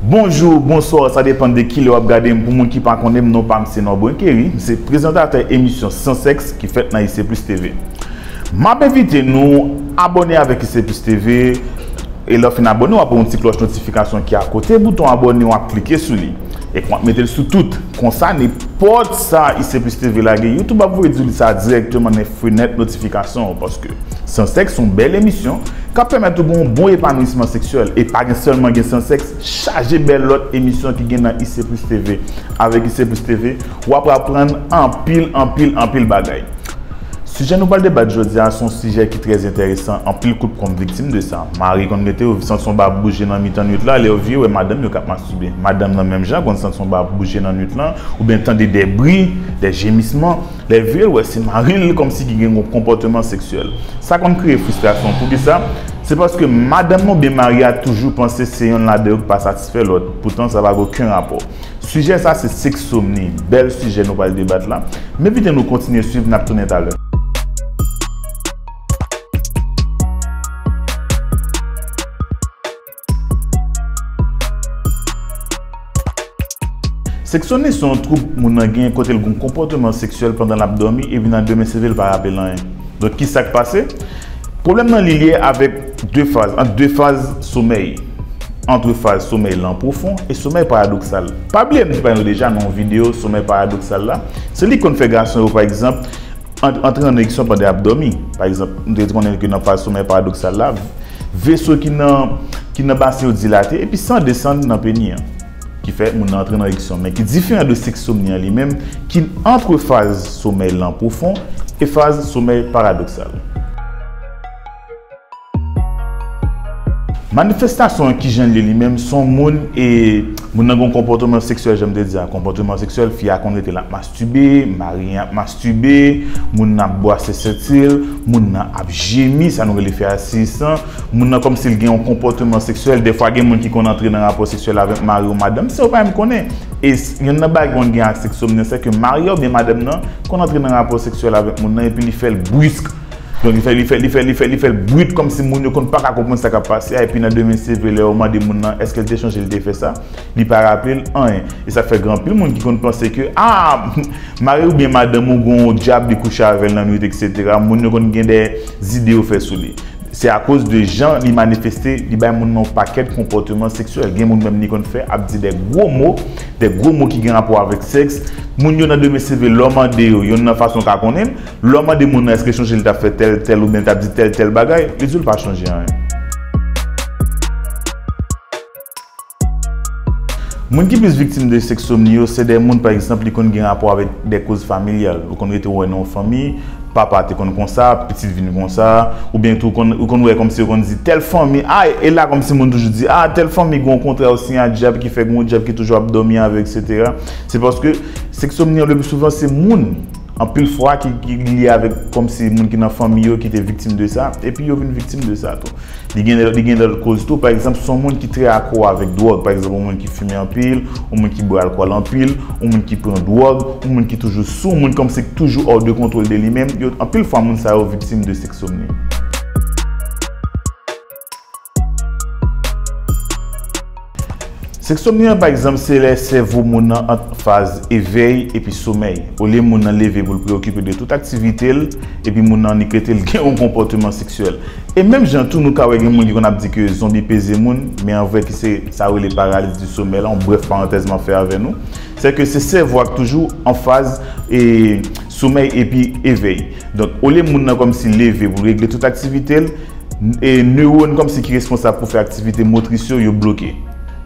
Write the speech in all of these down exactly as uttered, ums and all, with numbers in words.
Bonjou, bonswa, sa depann de kilè w ap gade m. Pou moun ki pa konnen m, non pa m se Norbren Kerry, m se prezantatè emisyon San Sèks ki fèt nan I C Plus T V. M ap envite nou abòne avèk I C Plus T V, e lè w fin abòne, w ap wè yon ti klòch notifikasyon ki akote bouton abòne, w ap klike sou li. E w ap mete l sou tout. Konsa, nenpòt sa I C Plus T V lage, YouTube ap voye di w li sa dirèkteman nan fenèt notifikasyon w, paske San Sèks se yon bèl emisyon k ap pèmèt ou gen yon bon epanouisman seksyèl. E pa gen sèlman gen San Sèks, chaje bèl lòt emisyon ki gen nan I C Plus T V. Avèk I C Plus T V, w ap aprann anpil, anpil, anpil bagay. Sijè nou pral debat jodi a se yon sijè ki trè enteresan. Anpil koup konn viktim de sa. Mari konn rete yo santi yon bagay ap bouje nan mitan nwit la, lè yo vire, yo wè madanm yo k ap mastibe. Madanm nan menm jan konn santi yon bagay ap bouje nan nwit lan, oubyen tande de bri, de jemisman. Lè l vire, l wè se mari l kòmsi ki gen yon konpòteman seksyèl. Sa konn kreye fristrasyon. Poukisa? Se paske madanm nan oubyen mari a toujou panse se yonn ladan yo ki pa satisfè lòt. Poutan, sa pa gen okenn rapò. Sijè sa se seksomni. Bèl sijè nou pral debat la. M envite nou kontinye swiv, n ap tounen talè. Seksomni se yon twoub moun nan gen kote l gen yon konpòteman seksyèl pandan l ap dòmi, epi nan demen se vre l pa raple l anyen. Donk, ki sa k pase? Pwoblèm nan li lye avèk de faz, ant de faz somèy. Ant faz somèy lan pwofon e somèy paradoksal. Pa bliye m te pale nou deja nan yon videyo somèy paradoksal la. Se li k konn fè gason yo, pa egzanp, ant-, antre an ereksyon pandan y ap dòmi. Pa egzanp, nou te di konnen ke nan faz somèy paradoksal la, veso ki nan, ki nan basen yo dilate, epi san desann nan peni an. Ki fè moun nan antre nan ereksyon. Men ki diferan de seksomni an li menm, ki ant faz somèy lan pwofon e faz somèy paradoksal. Manifestasyon an ki jan l ye li menm, se yon moun e moun nan gen yon konpòteman seksyèl, jan m te di a, konpòteman seksyèl, fi a konn rete l ap mastibe, mari an ap mastibe, moun nan ap bwase senti l, moun nan ap jemi, sa nou rele fè a siyisan, moun nan kòmsi l gen yon konpòteman seksyèl, dèfwa gen moun ki konn antre nan rapò seksyèl avèk mari ou madanm, san yo pa menm konnen. E s-, yonn nan bagay ki konn gen ak seksomni an, se ke mari a oubyen madanm nan konn antre nan rapò seksyèl avèk moun nan epi li fè l brisk. Donk, li fè, li fè, li fè, li fè, li fè l brit, kòmsi moun yo konn pa ka konprann sa k ap pase a, epi nan demen se vre, lè yo mande moun nan èske l te chonje l te fè sa, li pa raple l anyen. E sa fè gen anpil moun ki konn panse ke, a, mari oubyen madanm ou gen yon dyab, li kouche avè l nan nwit, etsetera. Moun yo konn gen de zide yo fè sou li. Se akoz de jan li manifeste, li bay moun nan yon pakèt konpòteman seksyèl. Gen moun menm li konn fè ap di de gwo mo, de gwo mo ki gen rapò avèk sèks. Moun yo nan demen se vre, lè w mande yo, yonn nan fason w ka konnen, lè w mande moun nan èske l chonje li t ap fè tèl, tèl oubyen li t ap di tèl, tèl bagay, li di w li pa chonje anyen. Moun ki plis viktim de seksomni yo, se de moun, pa egzanp, li konn gen rapò avèk de koz familyal. Ou konn rete wè nan yon fanmi, papa te konn konsa, pitit vin konsa, oubyen tou ou konn, ou konn wè kòmsi yo konn di tèl fanmi, a, e la kòmsi moun toujou di, a, tèl fanmi gen yon kontra yo siyen ak dyab ki fè gen yon dyab ki toujou ap dòmi avè yo, etsetera. Se paske seksomni an, le pli souvan, se moun, anpil fwa, ki, ki lye avèk kòmsi moun ki nan fanmi yo ki te viktim de sa, epi yo vin viktim de sa tou. Li gen, li gen lòt koz tou. Pa egzanp, se yon moun ki trè akro avèk dwòg. Pa egzanp, yon moun ki fimen anpil, yon moun ki bwè alkòl anpil, yon moun ki pran dwòg, yon moun ki toujou sou, yon moun kòmsi ki toujou hors de contrôle de li menm. Yo, anpil fwa, moun sa yo viktim de seksomni. Seksomni an, pa egzanp, se lè sèvo moun nan ant faz evèy epi somèy. Olye moun nan leve pou l preokipe de tout aktivite l, epi moun nan annik rete l gen yon konpòteman seksyèl. E menm jan tou, nou ka wè gen moun ki konn ap di ke zonbi peze moun, men an vrè ki se sa yo rele paraliz di somèy la, yon brèf parantèz m ap fè avè nou. Se ke se sèvo a k toujou an faz, e, somèy epi evèy. Donk, olye moun nan kòmsi leve pou l regle tout aktivite l, e newòn kòmsi ki responsab pou fè aktivite motris yo, yo bloke.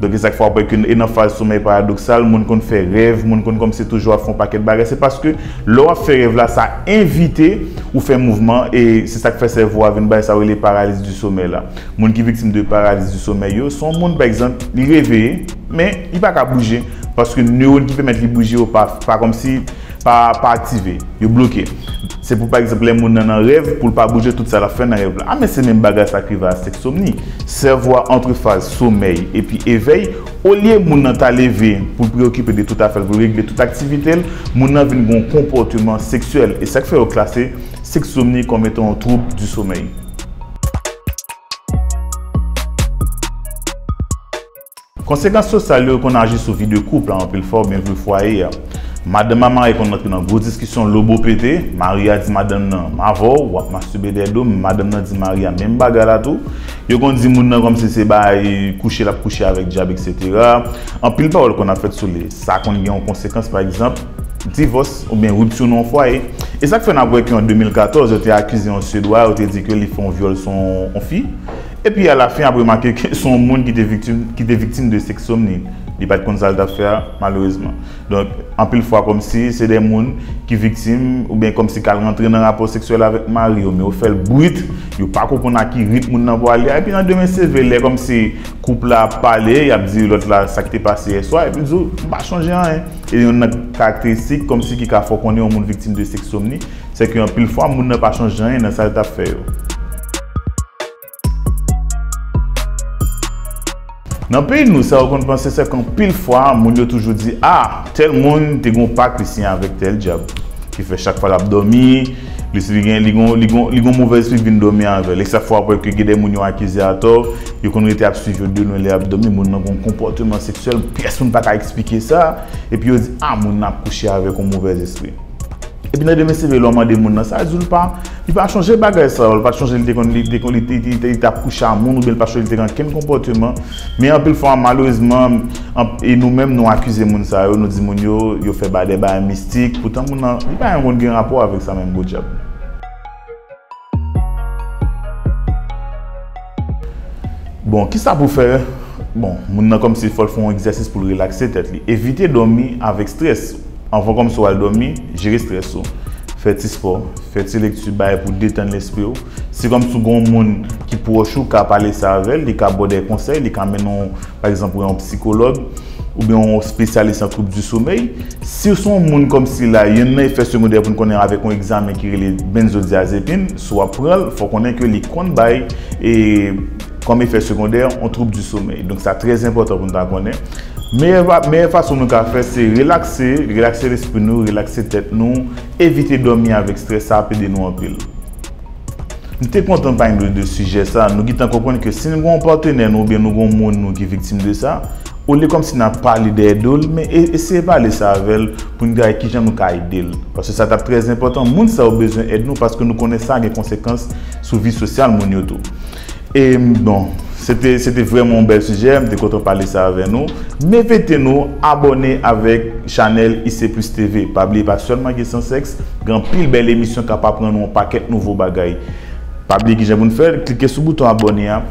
Donk, e sa k fè w ap wè ke e nan faz somèy paradoksal, moun konn fè rèv, moun konn kòmsi toujou ap fè yon pakèt bagay. Se paske lè w ap fè rèv la, sa envite ou fè mouvman, e se sa k fè sèvo a vin bay sa yo rele paraliz di somèy la. Moun ki viktim de paraliz di somèy yo, se yon moun, pa egzanp, li reveye, men li pa ka bouje, paske newòn ki pèmèt li bouje yo pa, pa kòmsi pa, pa aktive, yo bloke. Se pou, pa egzanp, lè moun nan nan rèv, pou l pa bouje, tout sa l ap fè nan rèv la. A, men se menm bagay sa k rive a seksomni. Sèvo a ant faz somèy epi evèy, olye moun nan ta leve pou l preokipe de tout afè l, pou l regle tout aktivite l, moun nan vin gen yon konpòteman seksyèl. E sa k fè yo klase seksomni kòm etan yon twoub di somèy. Konsekans sosyal yo konn aji sou vi de koup la anpil fwa oubyen vi fwaye a. Madanm a mari konn rantre nan gwo diskisyon lobo pete, mari a di madanm nan, "M avè w, w ap mastibe dèyè do m," madanm nan di mari a menm bagay la tou. Yo konn di moun nan kòmsi se bay kouche l ap kouche avèk dyab, etsetera. Anpil pawòl konn ap fèt sou li. Sa konn gen yon konsekans, pa egzanp, divòs oubyen ripti nan yon fwaye. E sa k fè n ap wè ke an de mil katòz, yo te akize yon Syedwa, yo te di ke li fè yon vyòl sou yon fi. Epi alafen, ap remake ke se yon moun ki te viktim, ki te viktim de seksomni. Li pa t konn sa l t ap fè a, malerezman. Donk, anpil fwa, kòmsi se de moun ki viktim, oubyen kòmsi k al rantre nan rapò seksyèl avèk mari yo, men yo fè l brit, yo pa konprann a ki ritm moun nan pwale a, epi nan demen seve, lè kòmsi koup la ap pale, y ap di lòt la sa k te pase yè swa, epi l di w, "M pa chonje anyen." E youn nan karakteristik kòmsi ki ka fè w konnen yon moun viktim de seksomni, se ke anpil fwa, moun nan pa chonje anyen nan sa l t ap fè yo. Nan peyi nou, sa yo konn panse, se ke anpil fwa, moun yo toujou di, "Ah, tèl moun te gen yon pak li siyen avèk tèl dyab." Ki fè chak fwa l ap dòmi, li, si li gen, li gon, li gon, li gon movèz espri k vin dòmi avè l. E chak fwa w ap wè ke gen de moun yo akize atò, yo konn rete ap swiv yo de lwen lè y ap dòmi, moun nan gon konpòteman seksyèl, pyès moun pa ka eksplike sa, epi yo di, "Ah, moun nan ap kouche avèk yon movèz espri." Epi nan demen seve, lè w mande moun nan sa, di w li pa, li pa chonje bagay sa yo, li pa chonje li te konn, li te konn, li te, li te, li t ap kouche a moun, oubyen li pa chonje li te gen ankenn konpòteman. Men anpil fwa, malerezman, an, e nou menm, nou akize moun sa yo, nou di moun yo, yo fè ba, de bagay mistik, poutan moun nan, li pa janm konn gen rapò avèk sa menm, podyab. Bon, kisa pou fè? Bon, moun nan kòmsi fò l fè yon egzèsis pou l relakse tèt li. Evite dòmi avèk estrès. Anvan kòmsi w al dòmi, jere estrès ou. Fè ti spò, fè ti lekti, bagay pou detann lespri w. Si kòmsi w gen yon moun ki pwòch ou, ka pale sa avè l, li ka ba w de konsèy, li ka mennen w, pa egzanp, wè yon sikològ oubyen yon espesyalis an twoup di somèy. Si w se yon moun kòmsi la, youn nan efè segondè pou n konnen avèk yon egzamen ki rele benzodiazepin, si w ap pran l, fò w konnen ke li konn bay, e, kòm efè segondè, yon twoup di somèy. Donk, sa trè enpòtan pou n ta konnen. Meyè, meyè fason nou ka fè, se relakse, relakse lespri nou, relakse tèt nou, evite dòmi avèk estrès, sa ap ede nou anpil. M te kontan pale nou de sijè sa. Nou gentan konprann ke si nou gen yon patnè nou oubyen nou gen yon moun nou ki viktim de sa, olye kòmsi n ap pale dèyè do l, men e-, eseye pale sa avè l pou n gade kijan nou ka ede l. Paske sa t ap trè enpòtan. Moun sa yo bezwen èd nou paske nou konnen sa gen konsekans sou vi sosyal moun yo tou. E, bon, se te, se te vrèman yon bèl sijè, m te kontan pale sa avè nou. M envite nou abòne avèk chanèl I C Plus T V. Pa bliye, pa sèlman gen Sans Sèks, gen anpil bèl emisyon k ap aprann nou yon pakèt nouvo bagay. Pa bliye kijan pou n fè, klike sou bouton abòne a,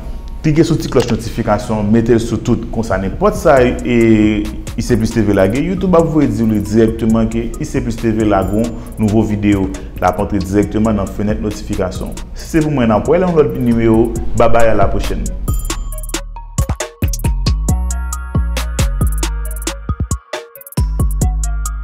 klike sou ti klòch notifikasyon, mete l sou tout. Konsa, nenpòt sa, e, I C Plus T V lage, YouTube ap voye di w li dirèkteman ke I C Plus T V lage yon nouvo videyo. L ap antre dirèkteman nan fenèt notifikasyon. Se pou mwen, n ap wè nan yon lòt nimewo. Babay, a la pwochèn.